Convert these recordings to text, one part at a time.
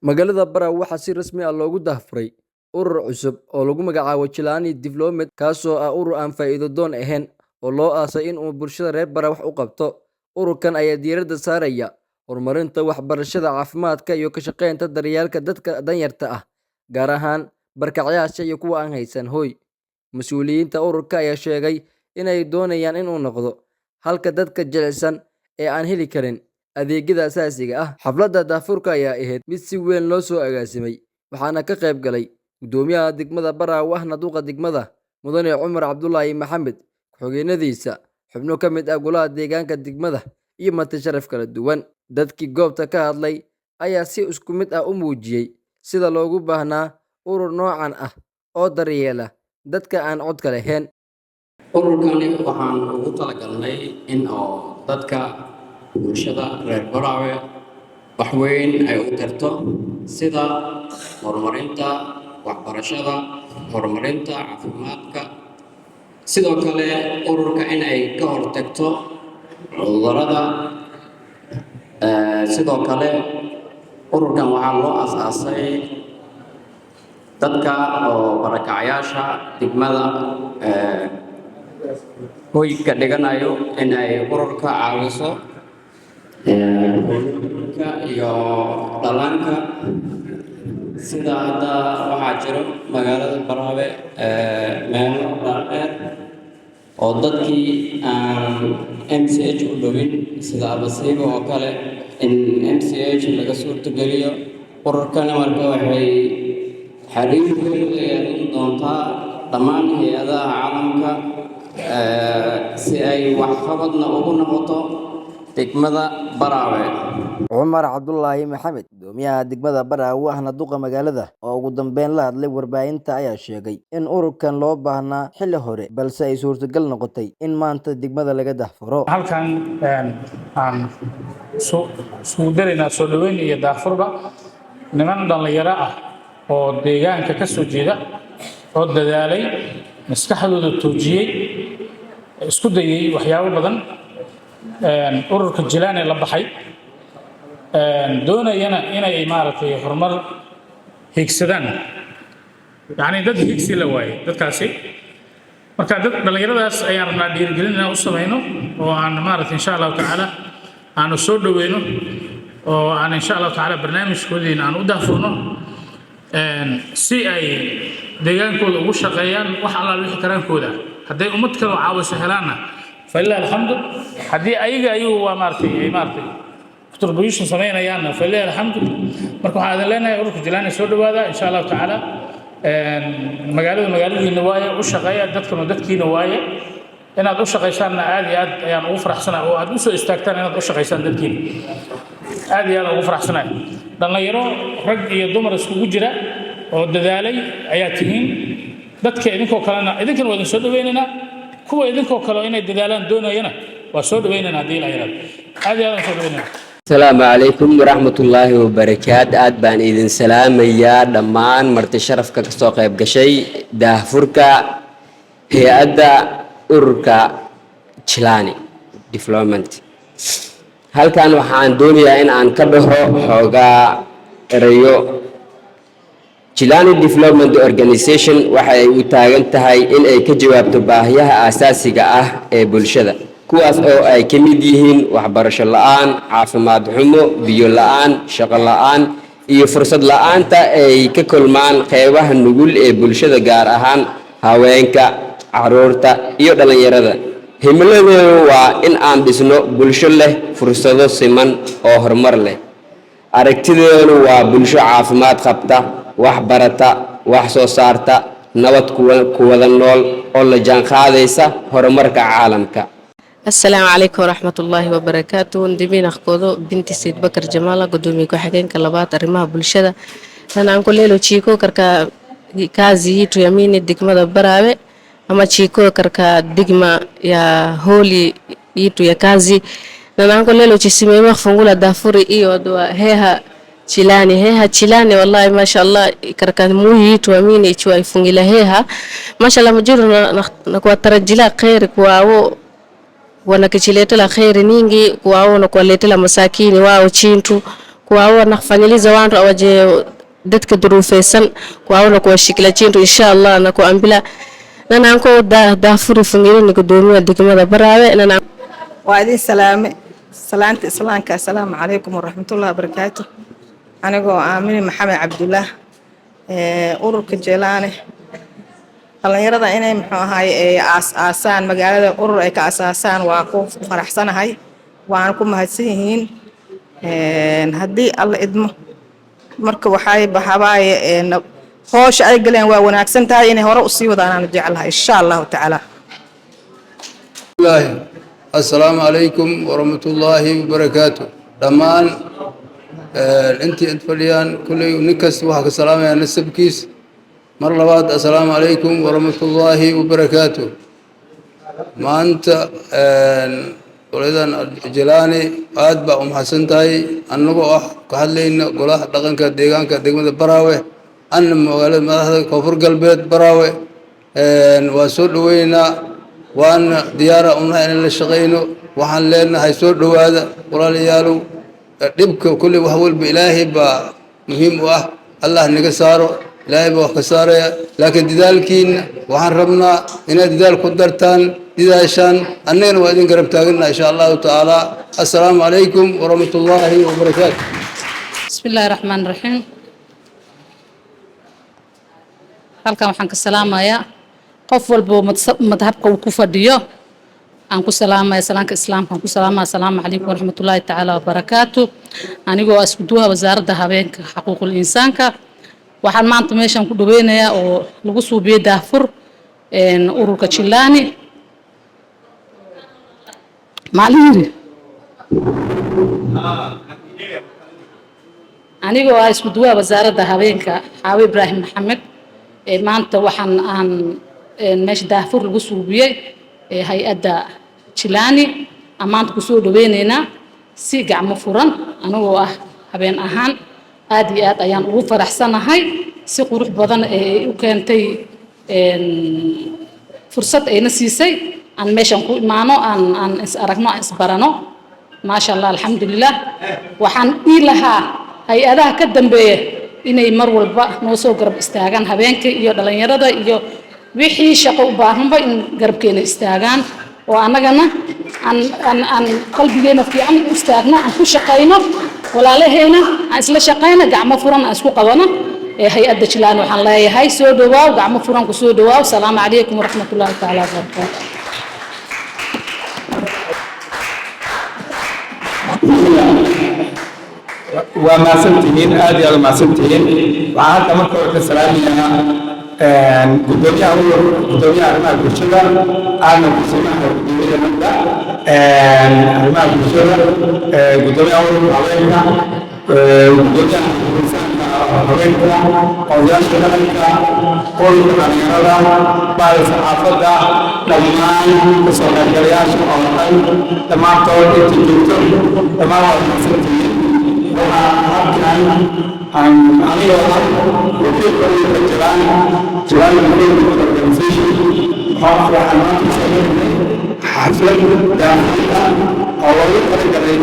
Magaalada Baraawe waxaa si rasmi ah loogu daahfuray urur cusub oo lagu magacaabo Jilani Development, kaasoo ah urur aan faa'iido doon ahayn oo loo aasaasay in uu bulshada reer Baraawe wax u qabto. Ururkan ayaa diiradda saaraya horumarinta waxbarashada, caafimaadka, iyo ka shaqaynta daryeelka dadka danyarta ah, gaar ahaan barakacayaasha iyo kuwa aan haysan hoy. Mas'uuliyiinta ururka ayaa sheegay in ay doonayaan in uu noqdo halka dadka jilicsan ee aan heli karin adeegyada aasaasiga ah. Xafladda daahfurka ayaa ahayd mid si weyn loo soo agaasimay, waxaana ka qayb galay Guddoomiyaha degmada Baraawe ahna duqa degmada, Mudane Cumar Cabdulaahi Maxamed, ku-xigeenadiisa, xubno ka mid ah golaha deegaanka degmada, iyo marti sharaf kala duwan. Dadkii goobta ka hadlay ayaa si isku mid ah u muujiyay sida loogu baahnaa urur noocan ah oo daryeela dadka aan codka lahayn. Ururkani waxaan ugu talagalnay in oo dadka bulshada reer Baraawe wax weyn ay u tarto, sida horumarinta waxbarashada, horumarinta caafimaadka, sidoo kale ururka in ay ka hortagto cudurrada. Sidoo kale ururkan waxaa loo aasaasay dadka oo barakacayaasha degmada hoyga dhiganayo in ay ururka caawiso, hooyooyinka iyo dhallaanka. Sida hadda waxaa jiro magaalada Baraawe meelo dhaadheer oo dadkii aan MCH u dhowin, sida Abasiibo oo kale, in MCH laga suurtogeliyo. Ururkani marka waxay xiriir weyn la yeelan doontaa dhammaan hay'adaha caalamka si ay waxqabadna ugu noqoto degmada Baraawe. Cumar Cabdulaahi Maxamed, Guddoomiyaha degmada Baraawe ahna duqa magaalada, oo ugu dambeyn la hadlay warbaahinta, ayaa sheegay in ururkan loo baahnaa xilli hore, balse ay suurtagal noqotay in maanta degmada laga daahfuro. Halkan aan isugu daraynaa soo dhoweyn iyo daahfurba niman dhallinyaro ah oo deegaanka ka soo jeeda oo dadaalay, maskaxdooda toojiyey, isku dayey waxyaabo badan, ururka Jilaane la baxay, doonayana inay maaragtay horumar hiigsadaan, yacni dad hiigsi la waayey dadkaasi. Marka dad dhallinyaradaas ayaan rabnaa dhiirigelin inaan u samayno oo aan maaragtay insha Allahu tacaala aanu soo dhoweyno oo aan insha Allahu tacaala barnaamijkoodiina aan u daahfurno, si ay deegaankooda ugu shaqeeyaan wax allaal wixii karaankooda. Hadday ummad kaloo caawiso helaanna, falilah alxamdu. Haddii ayaga ayagu waa maaragtay ay maaragtay contribution samaynayaanna, falilah alxamdu. Marka waxaan idin leenahay, ururka Jilaani soo dhowaada insha Allahu tacaala. Magaalada magaaladiina waaye, u shaqeeya, dadkuna dadkiina waaye. Inaad u shaqaysaanna aad iyo aad ayaan ugu faraxsanahay, oo aad u soo istaagtaan inaad u shaqaysaan dadkiina, aad iyo aad ugu faraxsanahay. Dhallinyaro rag iyo dumar iskugu jira oo dadaalay ayaa tihiin. Dadka idinkoo kalena idinkana waa idin soo dhaweynaynaa, kuwa idinkoo kale inay dadaalaan doonayana waa soo dhaweynaynaa haddii la yidhahdo. Aad iyo aad aan soo dhaweynayna. Asalaamu calaykum waraxmatullaahi wabarakaat. Aad baan idin salaamayaa dhammaan marti sharafka kasoo qayb gashay daahfurka hay'adda ururka Jilani Development. Halkan waxaan doonayaa in aan ka dhaho xoogaa erayo. Jilani Development Organization waxa ay u taagan tahay in ay ka jawaabto baahiyaha aasaasiga ah ee bulshada, kuwaas oo ay ka mid yihiin waxbarasho la'aan, caafimaad xumo, biyo la'aan, shaqo la'aan iyo fursad la'aanta ay ka kulmaan qeybaha nugul ee bulshada, gaar ahaan haweenka, caruurta iyo dhallinyarada. Himiladeedu waa in aan dhisno bulsho leh fursado siman oo horumar leh. Aragtideenu waa bulsho caafimaad qabta, wax barata, wax soo saarta, nabad ku wada nool oo la jaanqaadaysa horumarka caalamka. Asalaamu calaykum waraxmatullaahi wabarakaatu. Ndimiin akhkoodo binti Sayid Bakar Jamaala, gudoomiye ku-xigeenka labaad arrimaha bulshada. Tan kulelo chiko karka kazi yitu ya mini degmada Baraawe ama chiko karka digma ya holi yitu ya kazi nananko lelo chisimema fungula dafuri iyo dwa heha Chilani, heha Chilani. Wallahi masha Allah, karka muyi yitu amini ichwa ifungila heha, masha Allah, mujuru na kuwatarajila kheri kuwawo wanakichiletela kheri nyingi kuwao na kuwaletela masakini wao chintu. Kuwawa nakufanyiliza wantu awaje dadka duruufeysan kuwawana kuwashikila chintu insha Allah na kuambila nananko daafuri fungilini gudoomiyaha degmada Baraawe nana. Waa idin salaame salaanta islaamka. Assalaamu calaykum waraxmatullahi wabarakaatu. Anigoo Aamine Maxamed Cabdulaah, ururka Jeelaane dhallinyarada inay muxuu ahaay ay aas aasaan magaalada, urur ay ka asaasaan, waa ku faraxsanahay, waana ku mahadsan yihiin. Haddii Alla idmo, marka waxay baxabaaye hoosha ay galeen waa wanaagsan tahay, inay hore usii wadaan aan jeclahay insha Allahu tacaala. Assalaamu calaykum waraxmatullaahi wabarakaatu. Dhammaan intii id fadhiyaan kulley nin kasta waxaa ka salaamayaa nasabkiis. Mar labaad, assalaamu calaykum waraxmatullaahi wabarakaatu. Maanta qoladan Jilaani aad baa u mahadsan tahay. Annagoo ah ka hadlayna golaha dhaqanka deegaanka degmada Baraawe, anna magaalada madaxda Koonfur Galbeed Baraawe, waa soo dhoweynaynaa, waana diyaara unahay inaan la shaqayno. Waxaan leenahay soo dhowaada walaalayaalow. Dhibka kulley wax walba Ilaahay baa muhiim u ah, Allah naga saaro, Ilaahay baa wax ka saaraya, laakiin dadaalkiina waxaan rabnaa inaad dadaal ku dartaan, dadaashaan. Annagana waa idin garab taagana insha Allahu tacaala. Assalaamu calaykum waraxmatullaahi wabarakaatu. بسم الله الرحمن الرحيم. Halkan waxaan ka salaamayaa qof walba oo madhabka uu ku fadhiyo. Aan ku salaamaya salaanka islaamka, aan ku salaamaya asalaamu calaykum waraxmatullaahi tacaala wabarakaatu. Anigoo isku duwaha wasaaradda habeenka xaquuqul insaanka, waxaan maanta meeshan ku dhaweynayaa oo lagu suubiyey daahfur ururka Jilaani maalin yiri. Anigoo ah isku duwaha wasaaradda habeenka Xaawe Ibraahim Maxamed, ee maanta waxaan aan meesha daahfur lagu suubiyey ee hay-adda Jilaani aan maanta kusoo dhaweyneynaa si gacmo furan. Anigoo ah habeen ahaan, aad iyo aad ayaan ugu faraxsanahay si qurux badan ee ay u keentay fursad ayna siisay aan meeshan ku imaano, aan is aragno, aan isbarano. Maasha Allah, alxamdulilah. Waxaan ii lahaa hay-adaha ka dambeeya inay mar walba noo soo garab istaagaan, habeenka iyo dhalinyarada iyo wixii shaqo u baahanba in garabkeena istaagaan, oo annagana aan qalbigeena fiican u istaagno, aan ku shaqayno walaalaheena, aan isla shaqayno, gacmo furan aan isku qabano. Ee hay-adda Jilaan waxaan leeyahay soo dhawaaw, gacmo furan ku soo dhawaaw. Salaamu calaykum waraxmatullaahi tacaala wabarakaatu. Waa mahadsantihiin, aad iyo aad u mahadsantihiin. Waxaan halka marka hore ka salaamayaa gudoomiyaha urur, gudoomiyaha arrimaha bulshada, aadna gudoomiyaha gudoomiyada nabda arrimaha bulshada, gudoomiyaha ururka haweenka, gudoomiyaha insaanka haweenka, odayaasha dhaqanka, ururka dhalinyarada, bahda saxaafadda, dhammaan kasoo qaybgalayaasha oo dhan, dhammaantood inta joogto, dhammaan waa mahadsantihiin. Waxaa halkan aan anigoo ah wakiilka ururka Jiraan, Jiraan Development Organization, waxaan maanta sameynay xaflad daafurka oo loogu talagalay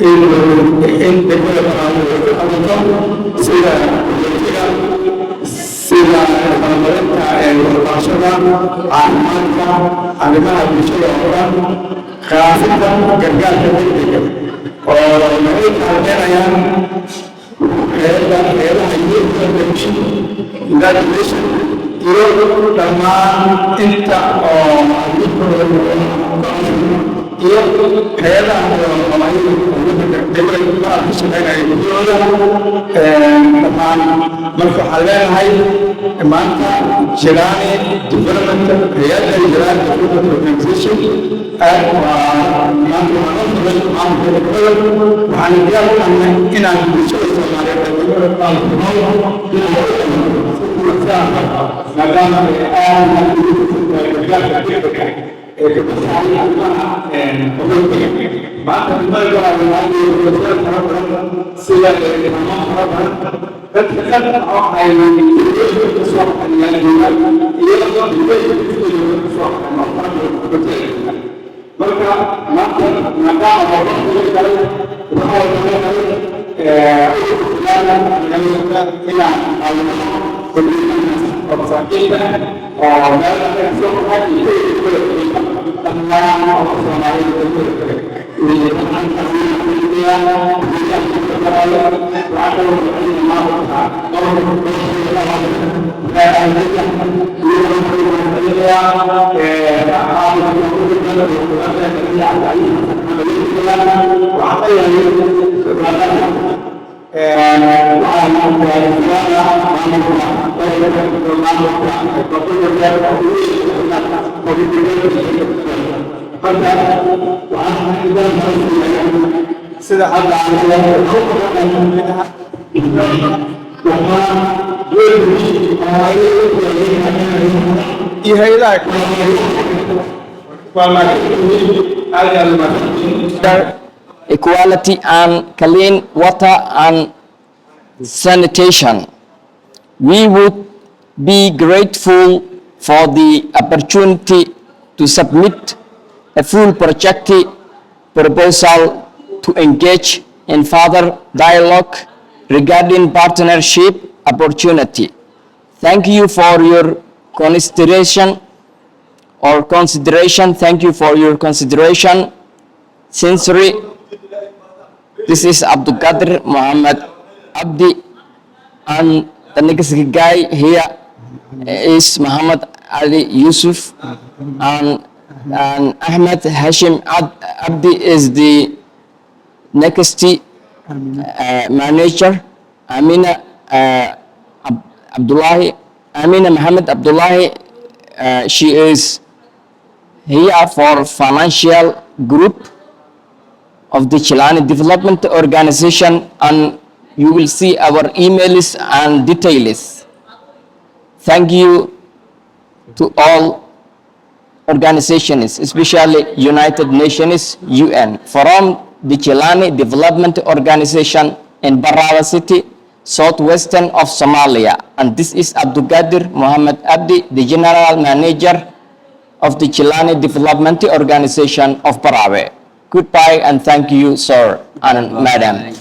in degmada Baraawe ay ku qabato sida gudoomiyaha, sida horumarinta waxbarashada, caafimaadka, arrimaha bulshada oo dhan, khaasatan gargaarka degdega oo waxay kaalmeynayaan hay'adaha United Nation iyo dhammaan inta oo iyo hay-adaha degmada ka shaqeynaya guryahooda dhammaan. Marka waxaan leenahay maanta Jilaani Development, hay-adda Jilaani Development Organization aad waa maanta waxaan la furay maamulka degmada. Waxaan diyaar u nahay inaan bulshada Soomaaliyeed ee degmada Baraawe ku nool inaan maadaama ay aad ugu gargaarka degdega ee ka baxaya arrimaha qaxootiga. Maanta degmada Baraawe waxaa jooga fara badan, sida ilmo fara badan, dadka dhan oo ay ka soo qaxayaan joogaan iyo degmooyinka ka soo qaxayan oo fara badan qaxootiga joogaan. Marka maanta maadaama horumar laga galay, waxaa leenahay Inaan caawino oo masaakiinta oo meel soo dhammaan oo Soomaalida. Sida hadda iyo hay'adaha waa aad iyo aad umahadsantihiin. Equality and clean water and sanitation. We would be grateful for the opportunity to submit a full project proposal to engage in further dialogue regarding partnership opportunity. Thank you for your consideration or consideration. Thank you for your consideration. Sincerely, this is Abdulkadir Muhammad Abdi, and the next guy here is Muhammad Ali Yusuf, and Ahmed Hashim Abdi is the next manager. Amina Abdullahi, Amina Muhammad Abdullahi, she is here for financial group of the Chilani Development Organization, and you will see our emails and details. Thank you to all organizations, especially United Nations, UN, from the Chilani Development Organization in Barawa City, southwestern of Somalia. And this is Abdulkadir Muhammad Abdi, the General Manager of the Chilani Development Organization of Barawe. Goodbye and thank you, sir and madam.